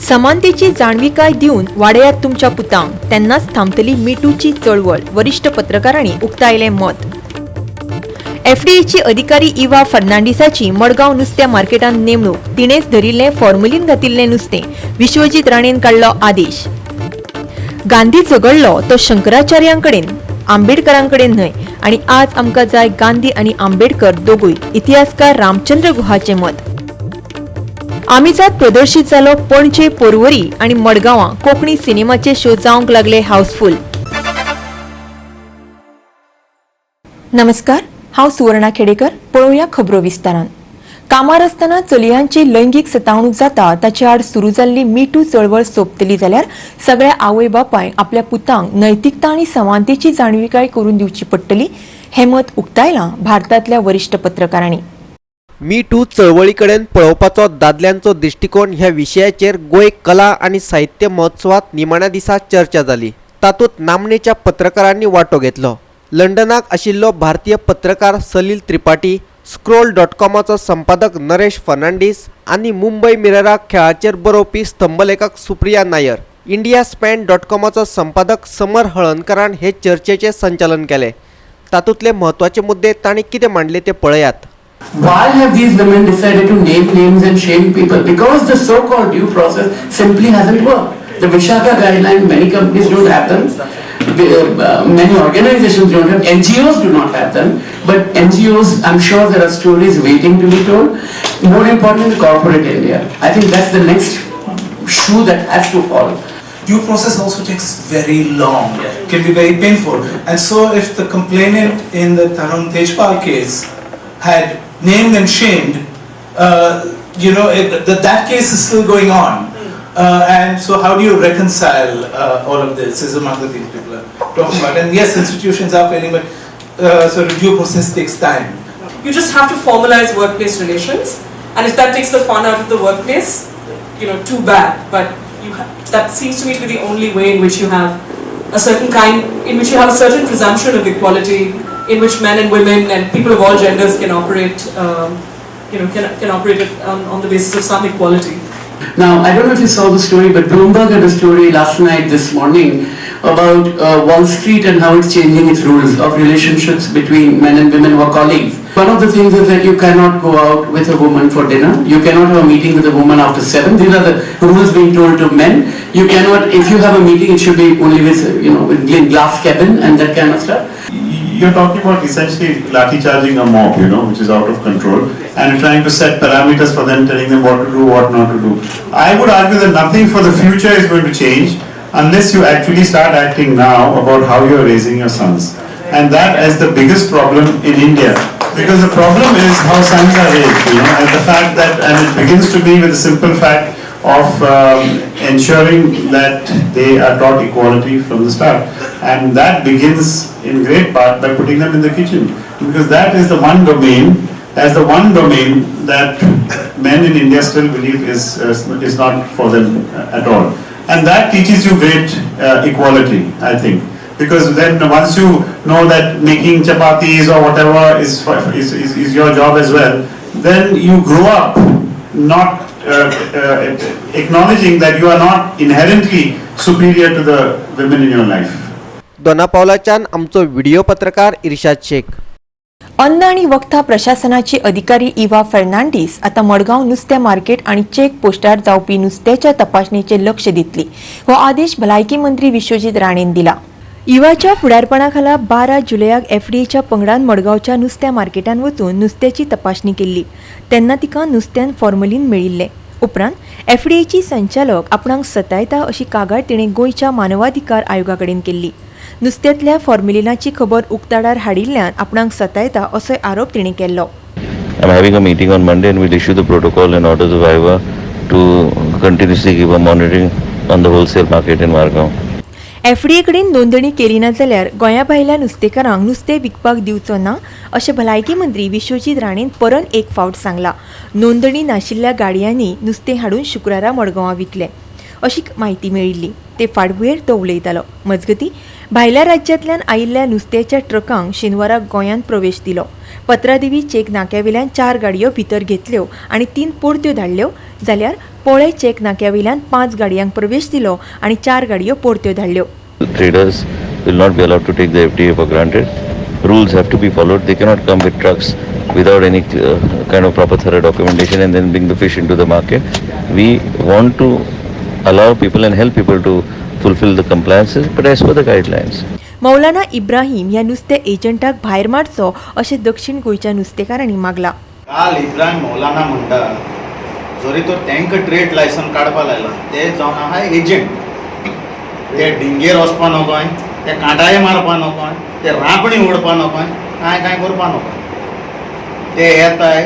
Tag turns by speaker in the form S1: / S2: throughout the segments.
S1: समानतेची जाणविकाय दिवन वाडयात तुमच्या पुतांक, तेन्नाच थांबतली मिटूची चळवळ, वरिश्ठ पत्रकारांनी उक्तायलें मत. एफडीएची अधिकारी इवा फर्नांडिसाची मडगांव नुस्त्या मार्केटांत नेमणूक. तिणेच धरिल्लें फॉर्मलीन घातिल्लें नुस्तें, विश्वजीत राणेन काडलो आदेश. गांधी झगडलो तो शंकराचार्यांकडेन, आंबेडकरांकडेन न्हय आणि आज आमकां जाय गांधी आनी आंबेडकर दोगूय, इतिहासकार रामचंद्र गुहाचें मत. आमीजाद प्रदर्शीत जालो पणजे, पोरवरी आनी मडगांवां. कोंकणी सिनेमाचे शो जावंक लागले हाऊसफुल. नमस्कार, हांव सुवर्णा खेडेकर. पळोवया खबरो विस्तारान. कामार आसतना चलयांची लैंगीक सतावणूक जाता ताचे आड सुरू जाल्ली मिटू चळवळ सोंपतली जाल्यार सगळ्या आवय बापायक आपल्या पुतांक नैतिकता आनी समानतेची जाणविकाय करून दिवची पडटली, हें मत उक्तायलां भारतांतल्या वरिश्ठ पत्रकारांनी.
S2: मी टू चळवळीकडेन पळोवपाचो दादल्यांचो दिश्टिकोण ह्या विशयाचेर गोंय कला आनी साहित्य महोत्सवात निमाण्या दिसा चर्चा जाली. तातूंत नामनेच्या पत्रकारांनी वांटो घेतलो. लंडनाक आशिल्लो भारतीय पत्रकार सलील त्रिपाठी, स्क्रोल डॉट कॉमाचो संपादक नरेश फर्नांडीस आनी मुंबय मिरराक खेळाचेर बरोवपी स्तंभलेखक Supriya Nair, India Span dot कॉमाचो संपादक समर हळर्णकरान हे चर्चेचें संचालन केलें. तातूंतले म्हत्वाचे मुद्दे तांणी कितें मांडले ते पळयात.
S3: Why have these women decided to name names and shame people? Because the so-called due process simply hasn't worked. The Vishaka guideline, many companies don't have them. Many organizations don't have, NGOs do not have them. But NGOs, I'm sure there are stories waiting to be told. More important, corporate India. I think that's the next shoe that has to fall.
S4: Due process also takes very long, can be very painful. And so if the complainant in the Tarun Tejpal case had named and shamed, that case is still going on. And so how do you reconcile all of this is among the things people are talking about. And yes, institutions are failing, but sort of due process takes time.
S5: You just have to formalize workplace relations, and if that takes the fun out of the workplace, too bad. But that seems to me to be the only way in which you have a certain kind, in which you have a certain presumption of equality, in which men and women and people of all genders can operate, can operate on the basis of some equality.
S3: Now, I don't know if you saw the story, but Bloomberg had a story last night, this morning, about Wall Street and how it's changing its rules of relationships between men and women who are colleagues. One of the things is that you cannot go out with a woman for dinner. You cannot have a meeting with a woman after 7. These are the rules being told to men. You cannot, if you have a meeting, it should be only with glass cabin and that kind of stuff.
S6: You're talking about essentially lathi charging a mob, which is out of control, and you're trying to set parameters for them, telling them what to do, what not to do. I would argue that nothing for the future is going to change unless you actually start acting now about how you're raising your sons. And that is the biggest problem in India. Because the problem is how sons are raised, and the fact that, and it begins to be with the simple fact of ensuring that they are taught equality from the start. And that begins in great part by putting them in the kitchen. Because that is the one domain, that's the one domain that men in India still believe is not for them at all. And that teaches you great equality, I think. Because then once you know that making chapatis or whatever is your job as well, then you grow up not acknowledging that you are not inherently superior to the women in your life.
S2: दोना पावलाच्यान आमचो video पत्रकार इर्शाद शेख.
S1: अन्न आणि वखदां प्रशासनाची अधिकारी इवा फर्नांडीस आतां मडगांव नुस्त्या market आनी चेक पोस्टार जावपी नुस्त्याच्या तपासणेचेर लक्ष दितली. हो आदेश भलायकी मंत्री विश्वजीत राणेन दिला. इवाच्या फुडारपणा 12 जुलयाक एफडीएच्या पंगडान मडगांवच्या नुस्त्या मार्केटान वचून नुस्त्याची तपासणी केल्ली तेन्ना तिका नुस्त्यान फॉर्मलीन मेळिल्लें. उपरांत एफडीएची संचालक आपणाक सतायता अशी कागाळ तिणें गोंयच्या मानवाधिकार आयोगा कडेन केल्ली. नुस्त्यांतल्या फॉर्मेलिनाची खबर उक्ताडार हाडिल्ल्यान आपणाक सतायता असोय आरोप तिणें केल्लो.
S7: I'm having a meeting on Monday and we'll issue the protocol and order the viva to continuously give a monitoring on the wholesale market in Margao.
S1: FDA कडेन नोंदणी केली ना जाल्यार गोंया भायल्या नुस्तेकारांक नुस्तें विकपाक दिवचो ना अशें भलायकी मंत्री विश्वजीत राणेन परत एक फावट सांगलां. नोंदणी नाशिल्ल्या गाडयांनी नुस्तें हाडून शुक्रारा मडगांवां विकलें अशी म्हायती मेळिल्ली ते फाटभुंयेर तो उलयतालो. मजगतीं, भायल्या राज्यांतल्यान आयिल्ल्या नुस्त्याच्या ट्रकांक शेनवारा गोंयांत प्रवेश दिलो. पत्रादेवी चेक नाक्यावेल्यान चार गाडयो भितर घेतल्यो आनी तीन परत्यो धाडल्यो, जाल्यार पोळे चेक नाक्यावेल्यान पांच गाडयांक प्रवेश दिलो आनी चार गाडयो परत्यो धाडल्यो.
S7: Traders will not be allowed to take the FDA for granted. Rules have to be followed. They cannot come with trucks without any kind of proper thorough documentation and then bring the fish into the market. We want to allow people and help people to fulfill the compliances, but as per the guidelines.
S1: Maulana Ibrahim ह्या नुस्तें एजंटाक भायर मारचो अशें दक्षिण गोंयच्या नुस्तेकारांनी मागला.
S8: काल इब्राहिम मौलाना म्हणटा जरी तो तांकां ट्रेड लायसन काडपा लायला ते जावन आहा एजंट. ते डिंगेर वचपा नकोय, ते कांटाळे मारपा नकोय, ते रांपणी ओडपा नकोय, कांय कांय करपा नकोय. ते येताय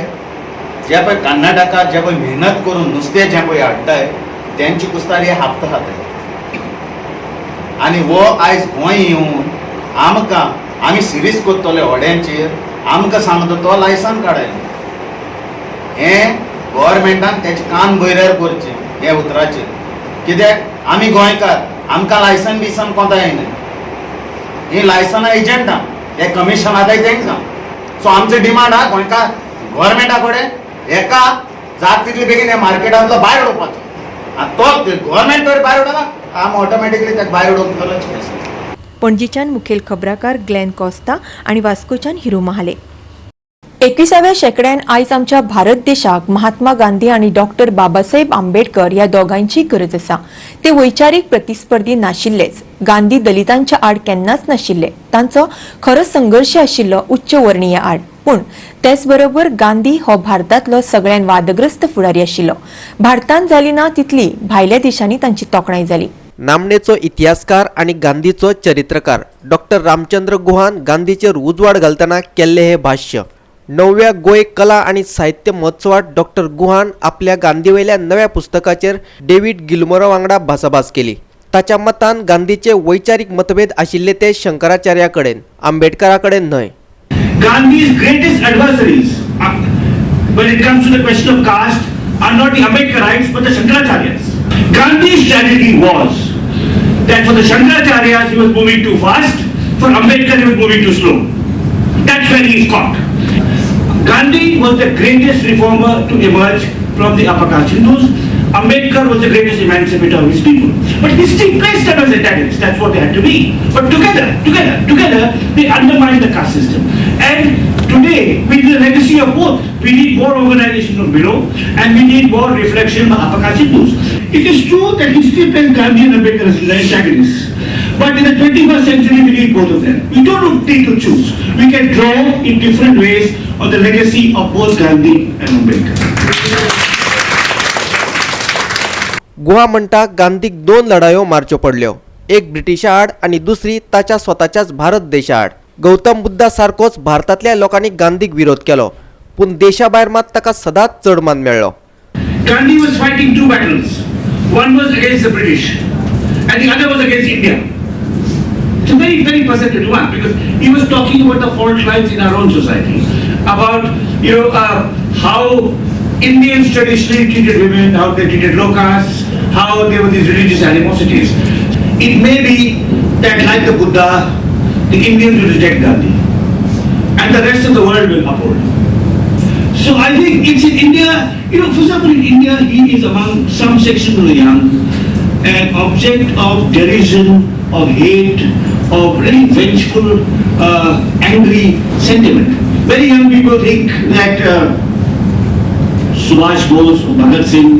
S8: जे पळय कर्नाटका जे पळय मेहनत करून नुस्तें जें पळय हाडटाय तेंची कुस्तार हे हापता खाताय. आनी हो आयज गोंय येवन आमकां आमी सिरीज करतले व्हड्यांचेर आमकां सांगता तो लायसन काडायलो. हें गव्हर्मेंटान तेजे कान बयऱ्यार करचें हे उतराचेर, कित्याक आमी गोंयकार आमकां लायसन बिसन कोंता येना. ही लायसनां एजंटां हे कमिशन आताय तेंकां. सो आमचो डिमांड आहा गोंयकार गव्हर्मेंटा कडेन हेका जात तितले बेगीन हे मार्केटांतलो भायर उडोवपाचो. आनी तो गव्हर्मेंट जर भायर उडयला आमी ऑटोमॅटिकली ताका भायर उडोवंक गेलो.
S1: पणजीच्यान मुखेल खबराकार ग्लॅन कॉस्ता आनी वास्कोच्यान हिरू महाले. 21व्या शेंकड्यान आयज आमच्या भारत देशाक महात्मा गांधी आनी डॉक्टर बाबासाहेब आंबेडकर ह्या दोगांयची गरज आसा. ते वैचारीक प्रतिस्पर्धी नाशिल्लेच. गांधी दलितांच्या आड केन्नाच नाशिल्ले. तांचो खरो संघर्श आशिल्लो उच्च वर्णीय आड. पूण तेच बरोबर गांधी हो भारतांतलो सगळ्यान वादग्रस्त फुडारी आशिल्लो. भारतांत जाली ना तितली भायल्या देशांनी तांची तोखणाय जाली.
S2: नामनेचो इतिहासकार आनी गांधीचो चरित्रकार डॉक्टर रामचंद्र गुहान गांधीचेर उजवाड घालतना केल्लें हें भाष्य. णवव्या गोंय कला आनी साहित्य महोत्सवात डॉक्टर गुहान आपल्या गांधीवयल्या नव्या पुस्तकाचेर डेव्हिड गिलमोरा वांगडा भासाभास केली. ताच्या मतान गांधीचे वैचारीक मतभेद आशिल्ले ते शंकराचार्या कडेन, आंबेडकरा कडेन न्हय.
S9: Gandhi's greatest adversaries, when it comes to the question of caste, are not the Ambedkarites but the Shankaracharyas. Gandhi's strategy was that for the Shankaracharyas he was moving too fast, for Ambedkar he was moving too slow. That's where he is caught. Gandhi was the greatest reformer to emerge from the upper caste Hindus. Ambedkar was the greatest emancipator of his people. But history placed them as antagonists, that's what they had to be. But together, together, together, they undermined the caste system. And today, with the legacy of both, we need more organization from below and we need more reflection by upper caste Hindus. It is true that history placed Gandhi and Ambedkar as antagonists. But in the 21st century, we need both of them. We don't need to choose. We can draw in different ways on the legacy of both Gandhi and Ambedkar.
S2: Guha म्हणटा गांधीक दोन लढायो मारच्यो पडल्यो, एक ब्रिटिशा आड आनी दुसरी ताच्या स्वताच्याच भारत देशा आड. गौतम बुद्धा सारकोच भारतांतल्या लोकांनी गांधीक विरोध केलो, पूण देशा भायर मात ताका सदांच चड मान मेळ्ळो.
S9: Gandhi was fighting two battles. One was against the British and the other was against India. It's a very, very perceptive one because he was talking about the fault lines in our own society, about how Indians traditionally treated women, how they treated low castes, how there were these religious animosities. It may be that, like the Buddha, the Indians will reject Gandhi and the rest of the world will uphold him. So I think it's in India, for example, in India, he is among some sections of the young, an object of derision, of hate, of really vengeful, angry sentiment. Very young people think that Subhash Bose or Bhagat Singh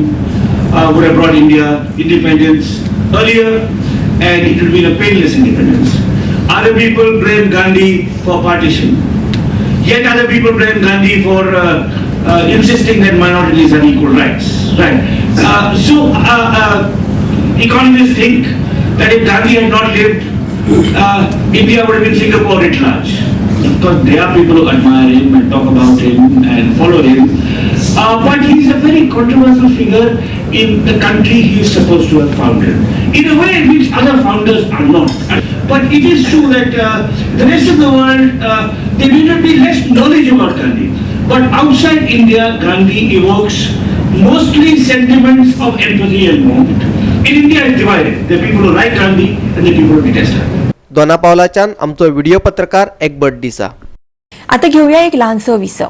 S9: would have brought India independence earlier and it would be a painless independence. Other people blame Gandhi for partition. Yet other people blame Gandhi for insisting that minorities have equal rights. Right. So economists think that if Gandhi had not lived, India would have been Singapore at large. Of course, there are people who admire him and talk about him and follow him. But he is a very controversial figure in the country he is supposed to have founded. In a way in which other founders are not. But it is true that the rest of the world, there may not be less knowledge about Gandhi. But outside India, Gandhi evokes mostly sentiments of empathy and warmth. In India, it's divided. There are people who like Gandhi and the people who detest Gandhi.
S2: दोनापावलाच्यान आमचो video पत्रकार एकबर्ट डिसा.
S1: आता घेऊया एक ल्हानसो विसव.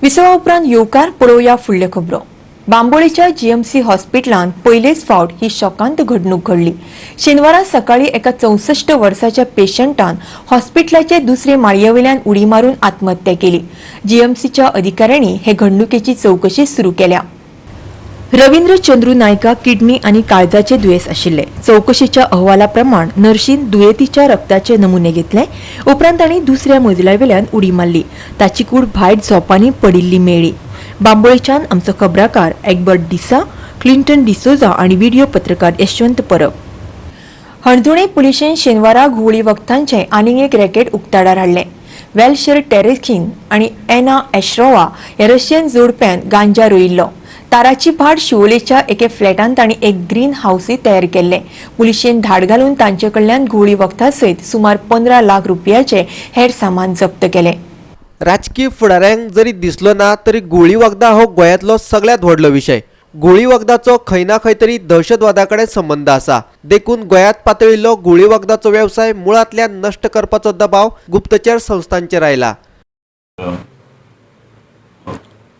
S1: विसवा उपरांत येवकार पळोवया फुडल्यो खबरो. बांबोळीच्या जीएमसी हॉस्पिटलांत पयलेच फावट ही शोकांत घडणूक घडली. शेनवारा सकाळी एका 64 वर्साच्या पेशंटान हॉस्पिटलाचे दुसरे माळयेवेल्यान उडी मारून आत्महत्या केली. जीएमसीच्या अधिकाऱ्यांनी हे घडणुकेची चवकशी सुरू केल्या. रवींद्र चंद्रू नायका किडनी आनी काळजाचे दुयेंस आशिल्ले. चवकशीच्या अहवाला प्रमाण नर्शीन दुयेंतीच्या रक्ताचे नमुने घेतले. उपरांत तांणी दुसऱ्या मजल्यावेल्यान उडी मारली. ताची कूड भायर झोपांनी पडिल्ली मेळ्ळी. बांबोळेच्यान आमचो खबराकार एग्बर्ट डिसा, क्लिंटन डिसोजा आनी व्हिडिओ पत्रकार यशवंत परब. हणजुणे पुलिशेन शेनवारा घुंवळी वखदांचें आनीक एक रॅकेट उक्ताडार हाडलें. वेलशर टेरेखीन आनी एना एश्रोवा ह्या रशियन जोडप्यान गांजा रोयिल्लो. ताराची भाट शिवोलेच्या एके फ्लॅटान तांणी एक ग्रीन हावसूय तयार केल्लें. पुलिशेन धाड घालून तांचे कडल्यान घुंवळी वखदां सयत सुमार 15 लाख रुपयाचे हेर सामान जप्त केलें.
S2: राजकीय फुडाऱ्यांक जरी दिसलो ना तरी घुंवळी वखदां हो गोंयांतलो सगळ्यांत व्हडलो विशय. घुंवळी वखदाचो खंय ना खंय तरी दहशतवादा कडेन संबंद आसा. देखून गोंयांत पातळिल्लो घुंवळी वखदाचो वेवसाय मुळांतल्यान नश्ट करपाचो दबाव गुप्तचर संस्थांचेर आयला.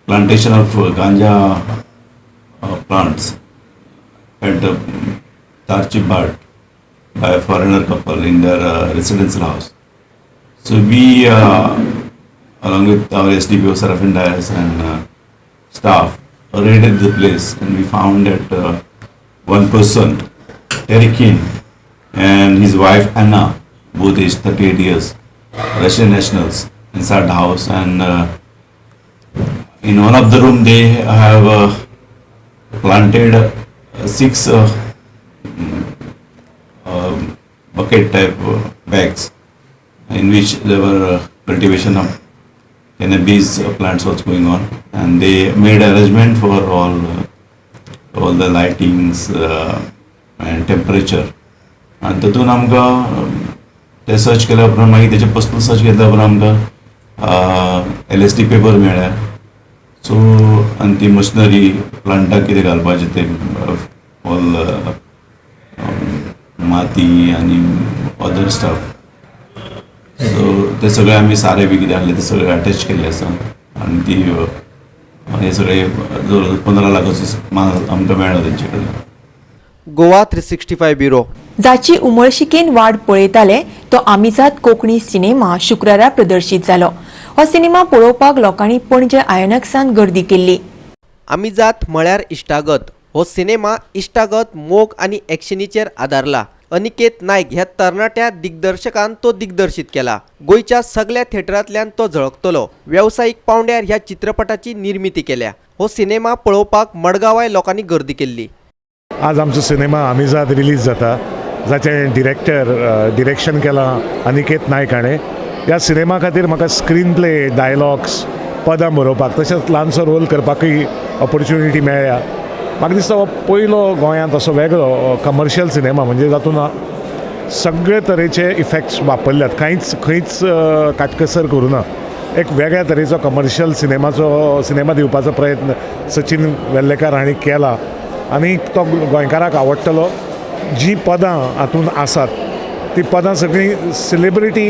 S10: Plantation of ganja plants at Tarchi Bhat by a foreigner couple in their residential house. So we, along with our SDPO Serafin Dias and staff, raided the place and we found that one person, Terry King, and his wife Anna, both aged 38 years, Russian nationals, inside the house. And in one of the room they have planted 6 bucket type bags in which there were cultivation of cannabis plants was going on, and they made arrangement for all the lightings and temperature. आनी तातूंत आमकां ते search केल्या उपरांत मागीर तेजे personal search केल्या उपरांत आमकां एलएसडी पेपर मेळ्ळ्या. सो आनी ती मशिनरी प्लांटाक कितें घालपाचें तें ऑल माती आनी अदर स्टफ. सो ते सगळे आमी सारें बी कितें आहलें ते सगळें अटॅच केल्लें आसा आनी ती हे सगळे जवळ जवळ 15 लाखाचो माल आमकां मेळ्ळो तेंचे कडल्यान.
S2: गोवा 365 ब्युरो.
S1: जाची उमळशिकेन वाट पळयताले तो आमिजाद कोंकणी सिनेमा शुक्रारा प्रदर्शीत जालो. हो सिनेमा पळोवपाक लोकांनी पणजे आयनॉक्सान गर्दी केल्ली.
S2: आमिजाद म्हळ्यार इश्टागत हो सिनेमा इश्टागत, मोग आनी एक्शनीचेर आदारला. अनिकेत नायक ह्या तरणाट्या दिग्दर्शकान तो दिग्दर्शीत केला. गोंयच्या सगळ्या थिएटरांतल्यान तो झळकतलो. वेवसायीक पावंड्यार ह्या चित्रपटाची निर्मिती केल्या. हो सिनेमा पळोवपाक मडगांवाय लोकांनी गर्दी केल्ली.
S11: आज आमचो सिनेमा आमिजाद रिलीज जाता, जाचें डिरेक्शन केलां अनिकेत नायक हाणें. ह्या सिनेमा खातीर म्हाका स्क्रीन प्ले, डायलॉग्स, पदां बरोवपाक तशेंच ल्हानसो रोल करपाकूय ऑपॉर्च्युनिटी मेळ्ळ्या. म्हाका दिसता हो पयलो गोंयांत असो वेगळो कमर्शियल सिनेमा, म्हणजे जातून सगळे तरेचे इफेक्ट्स वापरल्यात, कांयच खंयच काटकसर करूं ना. एक वेगळ्या तरेचो कमर्शियल सिनेमा दिवपाचो प्रयत्न सचिन वेल्लेकर हांणी केला आनी तो गोंयकाराक आवडटलो. जी पदां हातूंत आसात ती पदां सगळीं सेलिब्रिटी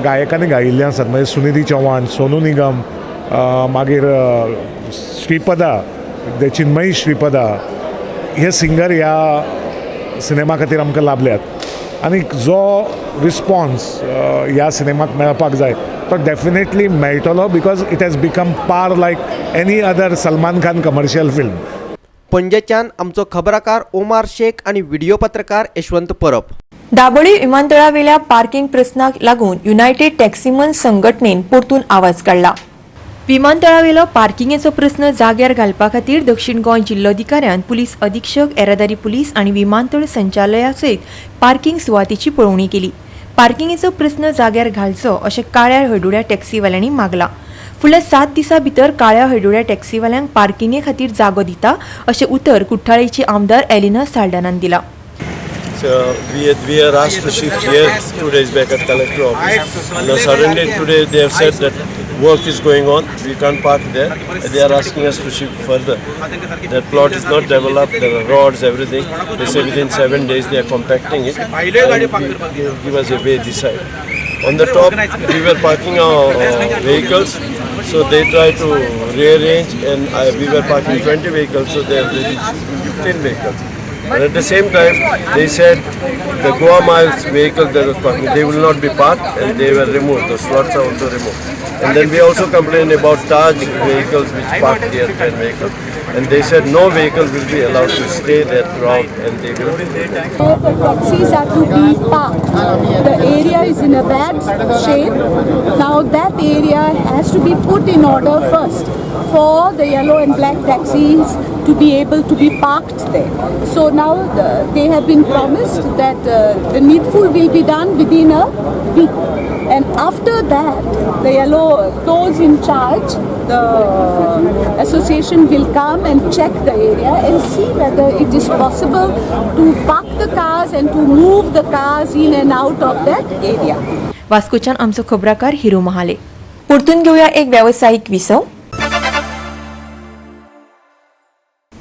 S11: गायकांनी गायिल्लीं आसात, म्हणजे सुनिधी चौहान, सोनू निगम, मागीर श्रीपदा, चिन्मयी श्रीपदा हे सिंगर ह्या सिनेमा खातीर आमकां लाभल्यात. आनी जो रिस्पॉन्स ह्या सिनेमाक मेळपाक जाय तो डेफिनेटली मेळटलो, because it has become par like any other Salman Khan commercial film.
S2: पणजेच्यान आमचो खबराकार ओमार शेख आनी व्हिडिओ पत्रकार यशवंत परब.
S1: दाबोळी विमानतळावेल्या पार्किंग प्रस्नाक लागून युनायटेड टॅक्सीमन संघटनेन परतून आवाज काडला. विमानतळावेलो पार्किंगेचो प्रस्न जाग्यार घालपा खातीर दक्षिण गोंय जिल्लोधिकाऱ्यान पुलीस अधीक्षक, येरादारी पुलीस आनी विमानतळ संचालया सयत पार्किंग सुवातेची पळोवणी केली. पार्किंगेचो प्रस्न जाग्यार घालचो अशें काळ्या हळदुळ्या टॅक्सीवाल्यांनी मागला. फुडल्या 7 दिसां भितर काळ्या हळदुळ्या टॅक्सीवाल्यांक पार्किंगे खातीर जागो दिता अशें उतर कुठ्ठाळेची आमदार एलिना साल्डानान दिला.
S12: So we are asked to shift here 2 days back at collector office. Now suddenly today they have said that work is going on, we can't park there. They are asking us to shift further. That plot is not developed, there are roads, everything. They say within 7 days they are compacting it and give us a way this side. On the top we were parking our vehicles, so they try to rearrange, and we were parking 20 vehicles, so they have reduced 15 vehicles. But at the same time, they said the Goa Miles vehicle that was parking, they will not be parked, and they were removed. The slots are also removed. And then we also complained about Taj vehicles which parked here, 10 vehicles. And they said no vehicle will be allowed to stay there throughout, and they will be removed.
S13: The taxis are to be parked. The area is in a bad shape. Now that area has to be put in order first for the yellow and black taxis to be able to be parked there. So now they have been promised that the needful will be done within a week. And after that, the yellow, those in charge, the association will come and check the area and see whether it is possible to park the cars and to move the cars in and out of that area.
S1: वास्कोच्यान आमचो खबराकार hero Mahale. परतून घेऊया एक व्यावसायिक विसव.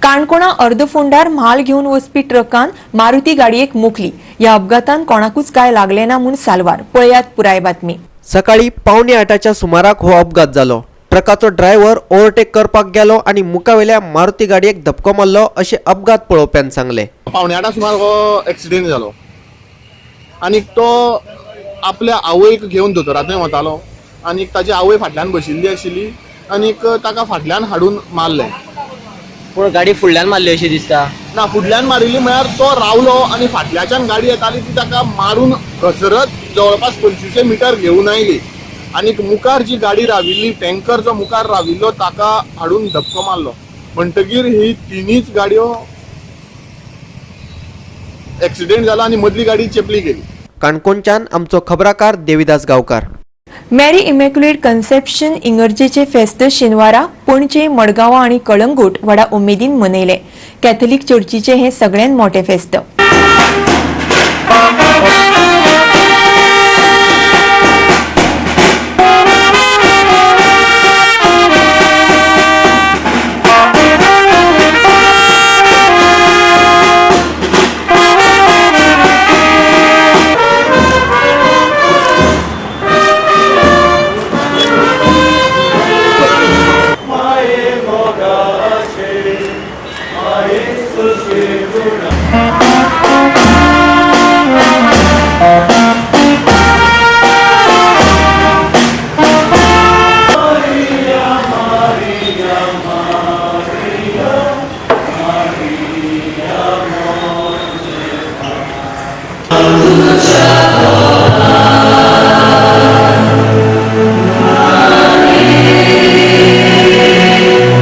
S1: काणकोणा अर्दफोंडार म्हाल घेवन वचपी ट्रकान मारुती गाडयेक मोखली. ह्या अपघातान कोणाकूच काय लागले ना म्हूण साल्वार. पळयात पुराय बातमी.
S2: सकाळी 7:45 सुमाराक हो अपघात जालो. ट्रकाचो ड्रायव्हर ओव्हरटेक करपाक गेलो आनी मुखावेल्या मारुती गाडयेक धपको मारलो अशें अपघात पळोवप्यान सांगले.
S14: 7:45 सुमार हो एक्सिडेंट जालो आनी तो आपल्या आवयक घेवन दोतोरांतल्यान वतालो आनी ताची आवय फाटल्यान बशिल्ली आशिल्ली आनी ताका फाटल्यान हाडून मारलें.
S15: पूण गाडी फुडल्यान मारली अशी दिसता.
S14: ना, फुडल्यान मारिल्ली म्हळ्यार तो रावलो आनी फाटल्याच्यान गाडी येताली ती ताका मारून घसरत जवळपास 25 मिटर घेवन आयली आनी मुखार जी गाडी राविल्ली, टँकर जो मुखार राविल्लो ताका हाडून धपको मारलो. म्हणटगीर ही तिनूच गाडयो एक्सिडेंट जाला आनी मदली गाडी चेपली गेली.
S2: काणकोणच्यान आमचो खबराकार देविदास गांवकार.
S1: मॅरी इमॅक्युलेट कन्सेप्शन इंगर्जेचे फेस्त शेनवारा पणजे, मडगांव आनी कळंगूट व्हडा उमेदीन मनयले. कॅथलिक चर्चीचे हे सगळ्यात मोठे फेस्त.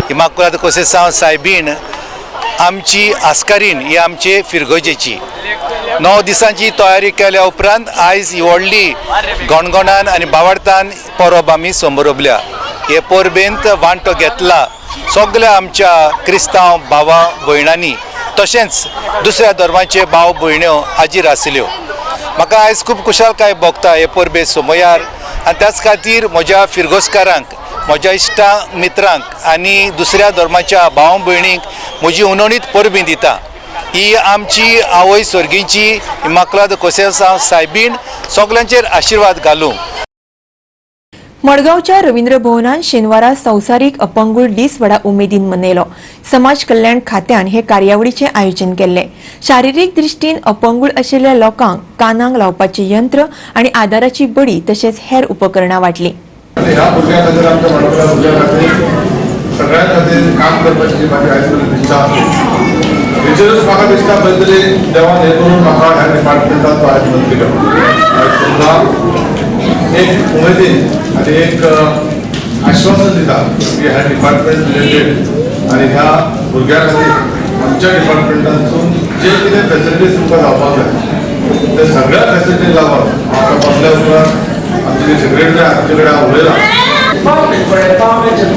S16: इमाकुलाद कोसेसांव सायबीण आमची आस्कारीन ही आमचे फिरगोजेची 9 दिसांची तयारी केल्या उपरांत आयज ही व्हडली गणगणान आनी बावडतान परब आमी समरबल्या. हे परबेंत वांटो घेतला सगळ्या आमच्या क्रिस्तांव भावा भयणांनी तशेंच दुसऱ्या धर्माचे भाव भयण्यो हाजीर आसल्यो. म्हाका आयज खूब खुशालकाय भोगता हे परबे समयार आनी त्याच खातीर म्हज्या फिरगोजकारांक, म्हज्या इश्टा मित्रांक आनी दुसऱ्या धर्माच्या भाव भयणींक म्हजी उनवणीत परबीं दिता. ही आमची आवय स्वर्गीची इमाकुलाद कोसेसांव सायबीण सगल्यांचेर आशिर्वाद घालूं.
S1: मडगांवच्या रवींद्र भवनान शेनवारा संवसारीक अपंगूळ दीस व्हडा उमेदीन मनयलो. समाज कल्याण खात्यान हे कार्यावळीचें आयोजन केल्लें. शारिरीक दृश्टीन अपंगूळ आशिल्ल्या लोकांक कानाक लावपाचें यंत्र आनी आदाराची बडी तशेंच हेर उपकरणां वांटलीं.
S17: ह्या भुरग्यां खातीर, आमच्या मडगांवच्या भुरग्यां खातीर, सगळ्यां खातीर काम करपाची जी म्हाजी आयज पर्यंत इच्छा आसली हेचेरूच म्हाका दिसता खंय तरी देवान हें करून म्हाका ह्या डिपार्टमेंटान तो आयज मंत्री केलो. आयज तुमकां एक उमेदीन आनी एक आश्वासन दिता की ह्या डिपार्टमेंट रिलेटेड आनी ह्या भुरग्यां खातीर आमच्या डिपार्टमेंटांतसून जे कितें फेसिलिटीज तुमकां जावपाक जाय ते सगळ्या फेसिलिटीज लागून म्हाका बसल्या उपरांत आमचे सेक्रेटरी आमचे कडेन हांव उलयलां.
S5: Department for Empowerment of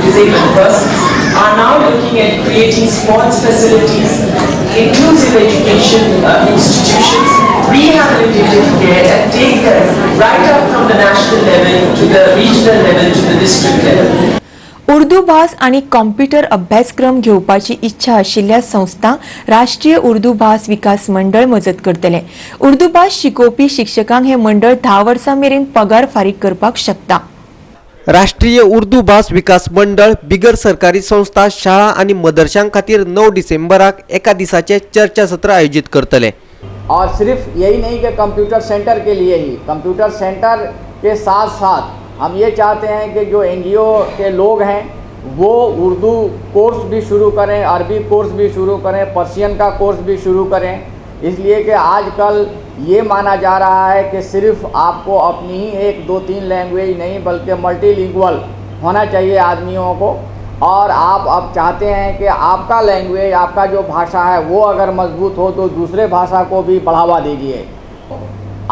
S5: Disabled Persons are now looking at creating sports facilities
S18: inclusive education institutions, rehabilitative care, and take them right up from the national level to the regional level to the district level.
S1: Urdu भास आनी computer अभ्यासक्रम घेवपाची इच्छा आशिल्ल्या संस्थांक राष्ट्रीय उर्दू भास विकास मंडळ मजत करतले. उर्दू भास शिकोवपी शिक्षकांक हे मंडळ 10 वर्सां मेरेन पगार फारीक करपाक शकता.
S2: राष्ट्रीय उर्दू भास विकास मंडळ बिगर सरकारी संस्था, शाळा आनी मदरशां खातीर 9 डिसेंबराक एका दिसाचे चर्चासत्र आयोजीत करतले.
S19: और सिर्फ यही नहीं कि कंप्यूटर सेंटर के लिए ही, कंप्यूटर सेंटर के साथ साथ हम ये चाहते हैं कि जो एनजीओ के लोग हैं वो उर्दू कोर्स भी शुरू करें, अरबी कोर्स भी शुरू करें, पर्शियन का कोर्स भी शुरू करें। इसलिए कि आजकल ये माना जा रहा है कि सिर्फ आपको अपनी ही 1 2 3 लैंग्वेज नहीं बल्कि मल्टीलिंगुअल होना चाहिए आदमियों को। और आप अब चाहते हैं कि आपका लैंग्वेज, आपका जो भाषा है वो अगर मजबूत हो तो दूसरे भाषा को भी बढ़ावा दीजिए।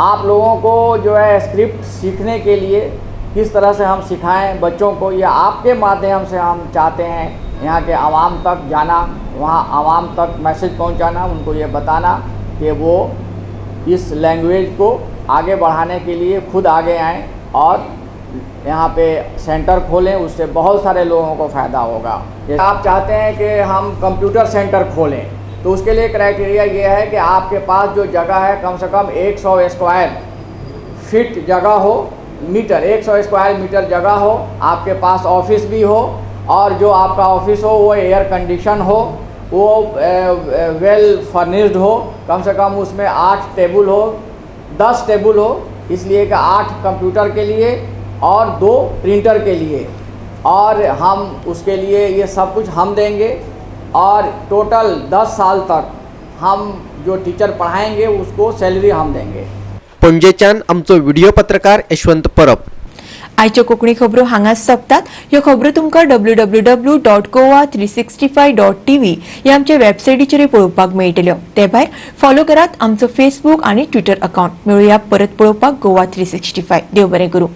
S19: आप लोगों को जो है स्क्रिप्ट सीखने के लिए किस तरह से हम सिखाएं बच्चों को, ये आपके माध्यम से हम चाहते हैं यहाँ के आवाम तक जाना, वहाँ आवाम तक मैसेज पहुँचाना, उनको ये बताना कि वो इस लैंग्वेज को आगे बढ़ाने के लिए खुद आगे आएँ और यहाँ पे सेंटर खोलें, उससे बहुत सारे लोगों को फ़ायदा होगा। आप चाहते हैं कि हम कंप्यूटर सेंटर खोलें तो उसके लिए क्राइटेरिया ये है कि आपके पास जो जगह है कम से कम 100 स्क्वायर फीट जगह हो, मीटर 100 स्क्वायर मीटर जगह हो, आपके पास ऑफिस भी हो और जो आपका ऑफिस हो वो एयर कंडीशन हो, वो वेल फर्निश्ड हो, कम से कम उसमें 8 टेबल हो, 10 टेबल हो, इसलिए कि 8 कंप्यूटर के लिए और 2 प्रिंटर के लिए। और हम उसके लिए ये सब कुछ हम देंगे और टोटल 10 साल तक हम जो टीचर पढ़ाएंगे उसको सैलरी हम देंगे।
S2: पणजेच्यान आमचो व्हिडिओ पत्रकार यशवंत परब.
S1: आयच्यो कोंकणी खबरो हांगाच सोंपतात. ह्यो खबरो तुमकां www.goa365.tv ह्या आमच्या वेबसायटीचेर पळोवपाक मेळटल्यो. ते भायर फॉलो करात आमचो फेसबूक आनी ट्विटर अकाउंट. मेळुया परत पळोवपाक गोवा 365. देव बरें करूं.